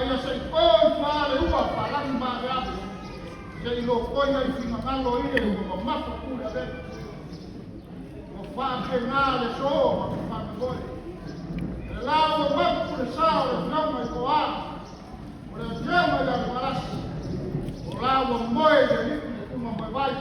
Ia se i to i tua le ua faalagi maaveave se i lotoina i finagalo ia ua mamafa pule avega. Ua faapena le so ma le faamoemoe. Le la ua mapu le sa o le afioga i Toa, o le afioga ia Levalasi, o la ua moe i le alii le tuma moevai,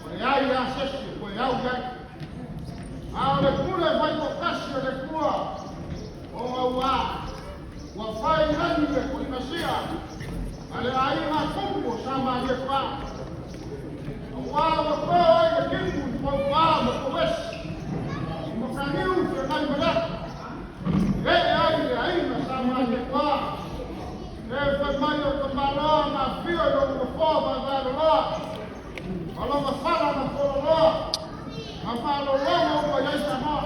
ua leai lava se isi e toe au i ai. A o le pule faitoatasi a le Atua, ona ua fai i lagi le tuligasia a le aiga tupu o Sa Malietoa. Aua ua to ai le timu i Poupa ma Pouesi, i Mataniu Feagaimaleata, e ee ai le aiga Sa Malietoa. E fai mai o le tamaloa na afio i lona nofoa vaevaeloloa, ma lona fala na fololoa, na faalologo uma i ai Samoa.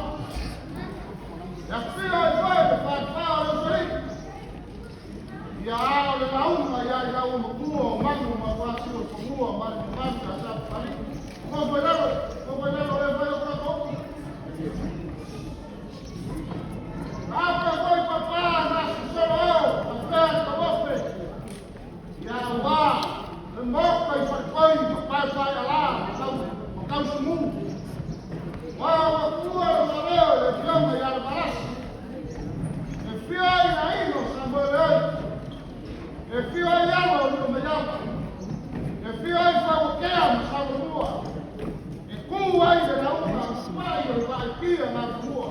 E afio ai foi le falefa o le Usoalii, ia a o le lauga ia i lau matua o Manu ma Fuasiu o le Fanua ma le Mamalu ia Sa Papalii. Nofo i lalo, nofo i lalo le fai o tatou upu. Ape foi papa na sosolo o, na fea tauofe. Ia ua, le moka i falikoi ma paepae ala ma tausumu. Ua matua le maleo i le afioga ia Levalasi. E fia ai aiga o Samoele oi. E fia ai alo o Luamaiava. E fia ai Fauatea ma Saolomua. E tu ai le lauga pai o le vaaitia na fanua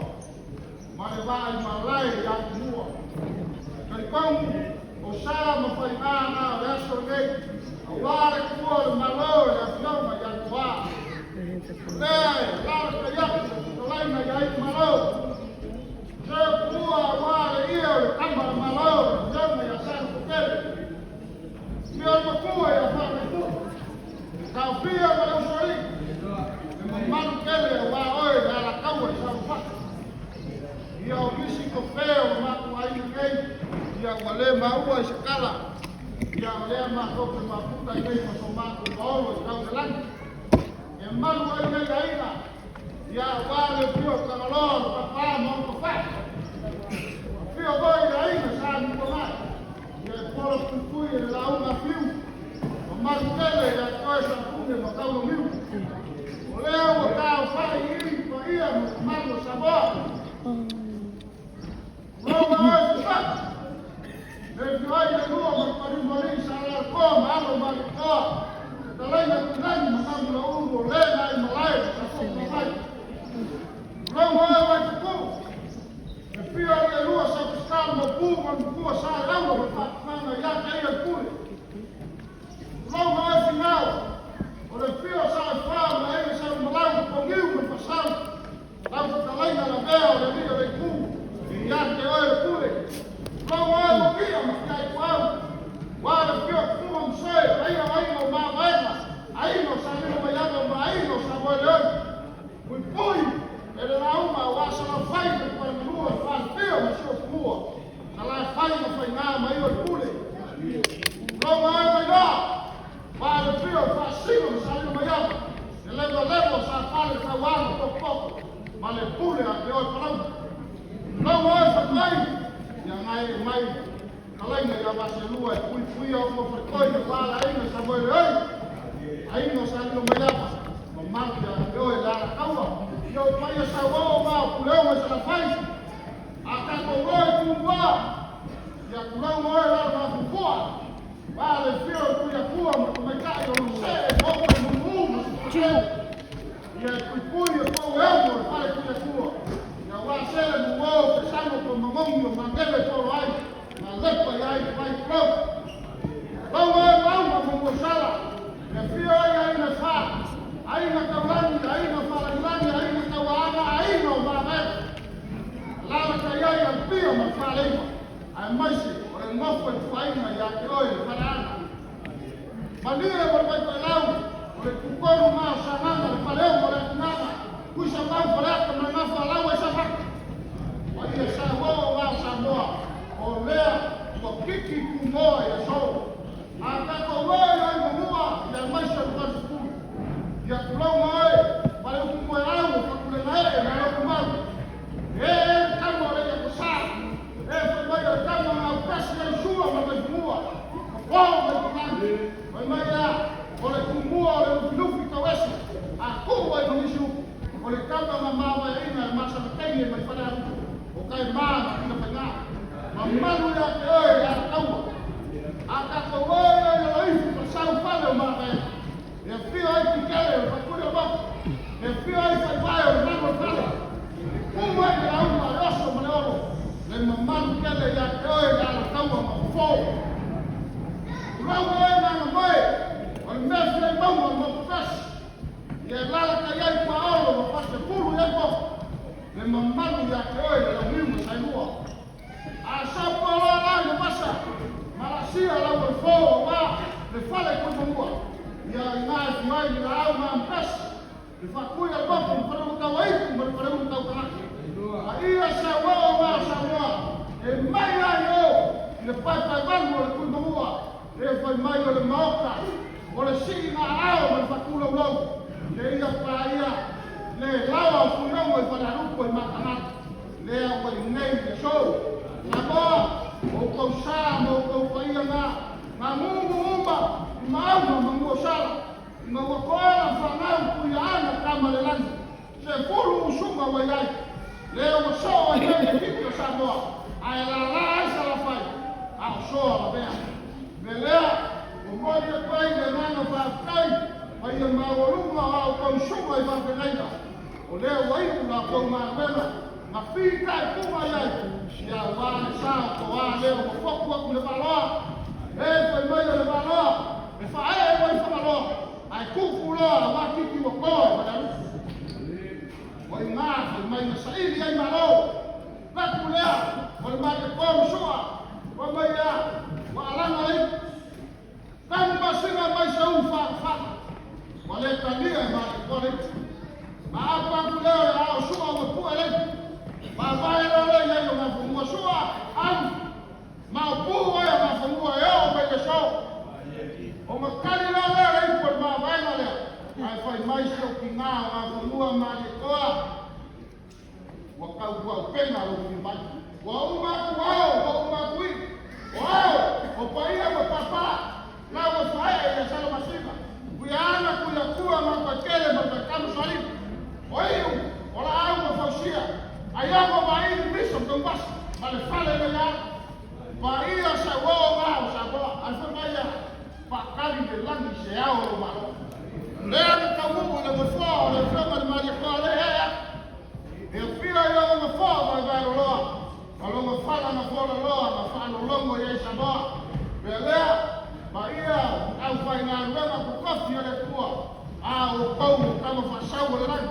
ma le vaai malae i atumua. Talitonu o sa ma faiga na o le aso lenei, aua le tuua o le Malo i le afioga ia Toa. O lea e lalatai atu le fetalaiga ia Itumalo. Se tuua aua le ia o le tama a le Malo le afioga ia Sagapolutele. Fia o le matua ia Faataipu'u, le taofia ma le usoalii, le mamalu tele aua oe le Alataua i Saoluafata. Ia o nisi tofe o le matou aiga nei, ia ua le maua i se tala, ia o lea matou te mafuta ai nei ma so matou paolo i tau i le lagi. E malu ai nei aiga, ia aua le afio o Tagaloa, le Papa ma ona tofai. Afio foi le aiga Sa Nikolai, ia e polo puipui e le lauga a Fiu, mamalu tele ia te oe Sapune ma Tauloniu. O lea ua taaofai i i paia ma mamalu o Samoa. Tulou oe Fiufatu, le afio ai le lua ma le paliumalii sa alalakoa ma alo o Malietoa, fetalaiga Tuilagi ma Namulauulu o le na i malae ma Safotu. Tulou oe Vaitupu, E fia o le lua sa Pascal Maopu ma le matua sa e aua ma le faatinaga ia te ia le pule. Tulou ma oe Finao, o le fia o sa e fa ma le aiga sa Umalau ma Pauniu ma le Faasau, lau fetalaiga Lavea o le alii o le itu, ia te oe le pule. Tulou ma oe Mokia ma Fitaituau, ua le fia o Tupua ma Soe, paia o aiga o Mavaega, aiga o Salilo Maiava ma aiga o Samoeleoi. Puipui e le lauga aua Salafai ma le Falemalua, le Falefia ma si Otumua, Salafai ma Faiga ma ia o le Pule. Tulou oe Vailoa, Falefia o Faasino ma Salilo Maiava, le levalewa o Safale Tauā ma Potopoto ma le Pule a te oe Palauli. Tulou oe Fatuai, ia gaee mai Talaina ia Vaselua e puipuia uma falikoi aua le aiga Samoele oi, aiga o Salilo Maiava, mamalu ia te oe le Alataua, ia o paia sauoo ma o Puleono i Salafai, a tatou oe Tumua, ia tulou oe Lalomafuafua, va le fia o Tuiatua ma tamaitai o lo see maota i Mumu ma Sipatele, ia e puipui e pou e ono le fale Tuiatua, ia ua sele muo te samo to magogi o Magele polo ai, ma lepa i ai vai tulou. Lau oe lauga ma Muasala, e afio ai aiga e fa, aiga taulagi, aiga faalagilagi, aiga tauaana, aiga o Mavaega. Alalatai ai Alipia ma le Faleiva, aemaise o le nofo i tuaiga ia te oe le Faleaana. Malie ma le Vaitoelau, o le tutonu na o Sagaga, le Faleono o le Atinaga, Tuisamau, Faleata ma le Gafa Alaua i Safata. Paia sauoo na o Samoa, o lea ua kiki tumoa i aso. A tatou oe ai mamua ia aemaise o le fale Ia tulou oe ma le upu moeau o Fatulegaee ma Lotomau. E e le tama o le Iatasa, e fai mai o le tama na autasi ai Sua ma Fai mai a, o le tumua o le lufilufi tauese, a tuu ai ma nisi upu, o le kama na mavaeaina e Masalakaine mai Falealupo, o Kaema ma Kina Faiga. Mamalu ia te oe le Alataua. A tatou o ia i Laloifu ma sau fale o Mavaega, e afio ai Tikele o le Faipule o Maopu, e afio ai Faivae o le Malu o le Fale, e tu ai le lauga a le Oso ma le Olo, le mamalu tele ia te oe le Alataua ma Fofo. Tulou oe Gagamoe, o le mea fia i mauga o le Motu Tasi, ia e lalata i ai Paolo ma Fasefulu i ai Motu, le mamalu ia te oe le Launiu na Saelua. A sopo loa la i le vasa, malasia lau o le fo aua le fale tuifanua, ia ina e fia ai le laau na ampesi, le faatui a le motu, le faleulu tau aitu ma le faleulu tau tagata. A ia sauoa ma o Samoa, e mai ai o i le paepaevalu o le tuifanua, e fai mai o le maota, o le sii na aao ma le faatulaulau, le ia paia le laoa o Fuiono i Falealupo i Matagalu. Lea ua i nei le aso. Samoa, o outou sa ma outou paia na, na gugu uma i maauga ma nuuosala, ina ua toala fanau Tuiaana tama le lagi, 10 usuga ua i ai. Lea ua soo ai nei le titi o Samoa, ae lala ai Salafai, a o soa lavea. Me lea, ua moli atu ai le agaga faafetai, paia maualuga o a outou usuga i faafeagaiga. O lea ua iu la tou galuega, na fitaituga i ai, ia aua le sa o toa lea ua fotu atu i le Valoa. E fai mai o le Valoa, e faaee ua i Fagaloa, ae tupu loa aua titi ua toa i Falealupo. O i ina fai mai na saili ai Malo. Latu lea, o le Malietoa ma Sua, fai mai ea, ua alaga le ipu. Tanu masina mai se u fa'afa'afa, ua le talia e Malietoa le ipu. Ma apu atu lea o le ao sua ua pu'e le ipu. Vaavae loa lea i ai o Nafanua sua, alu, ma o pū ai o Nafanua e oo mai le aso. Ona tali loa lea o le ipu o le mavaega lea, ae fai mai si ou tinā o Nafanua Malietoa, Ua tautuaupega lou fia mai. Ua uma atu ao, ua uma atu ii. O ao, o paia ma papa, la ua faee ia Salamasina. Kuiaana, Kuiatua, Matuaitele ma Tuaitamasoalii. O iu, o laau ma fausia, aiogo vaili miso tauvasa ma le fale le ia. Paia sauoo ma o Samoa, ae fai mai ia, faatali le lagi se ao o lou Malo. Lea na taunuu i le nofoa o le Afioga i le Malietoa le ee atu. E afio i lona nofoa vaevaeloloa, ma lona fala na fualaloa na faalologo i ai Samoa. Mea lea, ma ia aufaigaluega totofi a le Atua, a outou o tama faasau o le lagi,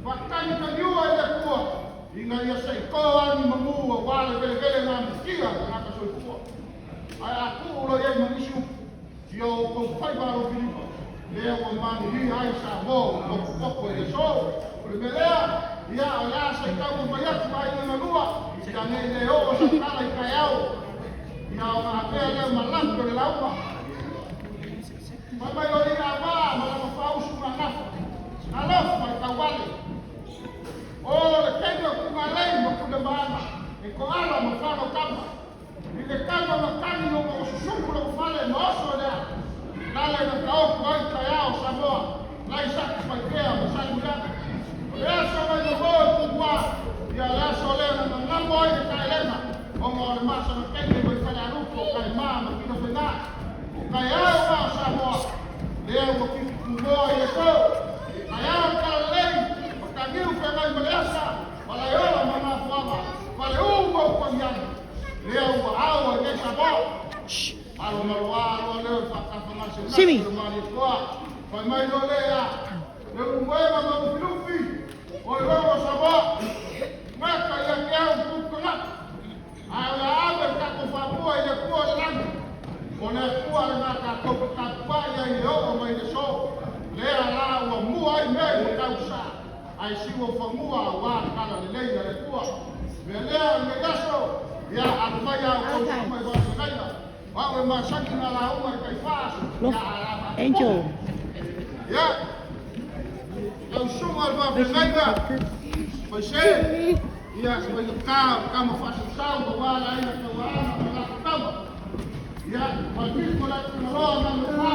faatagitagiua i le Atua, ina ia se i to lava ni manu aua le velevele namutia a tagata soifua. Ae a tuu loa i ai ma nisi upu, Ia outou faiva alofilima, lea ua manuia ai Samoa ua potopoto i le aso. O le mea lea, ia, o le a se i taumafai atu aiga na lua, ia nei le oo sau tala i taeao, ia ona avea lea ma lafi o le lauga. Fai mai o ia ava ma lana faausu na nafa, talofa i tauale. O le taimi o Tugalei ma Tulemaana, e toala ma fanau tama. I le tama matagi ona ua susumu lou fale ma oso lea lale na taoto ai taeao Samoa lai saki Paikea ma Salemuliaga. O le aso mai nomo i Tugua ia le aso lea na nanamo ai le taelega ona o le masana teine mai Falealupo Kaema ma Kinofaiga. O taeao ma o Samoa lea ua kiki tumoa i le po. Taeao le talalelei Mataniu feagai ma le asa Malaeola ma Mafuaga Faleu ma Upagiana lea ua ao ai nei Samoa. Malomaloa loa lea o le faatafagasegase Simi. o le Malietoa. Fai mai loa lea le ulumoega ma Lufilufi o le logo o Samoa. Gata ia te au tupu tagata. Ae o le a ave le tatou faamua i le Atua o le lagi. O le Atua lena tatou te tapuai ai i le oo mai le aso. Lea la ua mua ai mea i Matausa. Ae siua fanua aua talalelei a le Atua. Mea lea i lenei aso, ia alu mai a outou tama i Vaafagaina, o au e masani na lauga i taifa aso, Look, ia a lava atu Angel. Ia, lau susuga i le Vaafagaina, faise, ia faigata o le tama faasausau aua le aiga tauaana ma latou tama. Ia, faipito le atu Fagaloa na le fa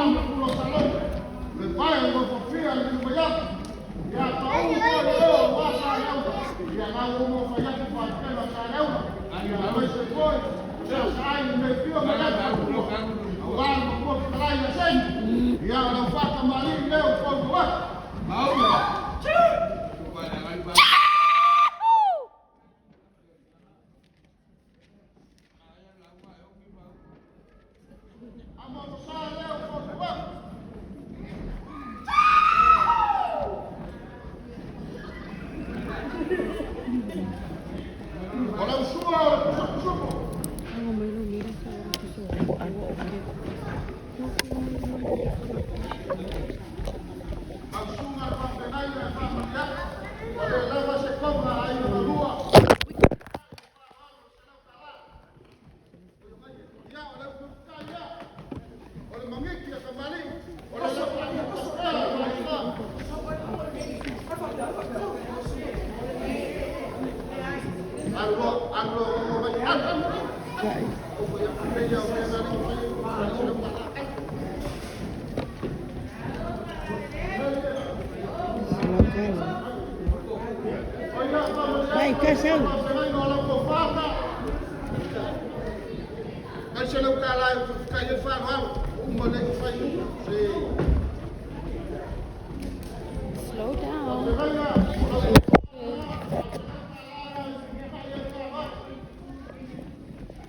Vai, cachorro.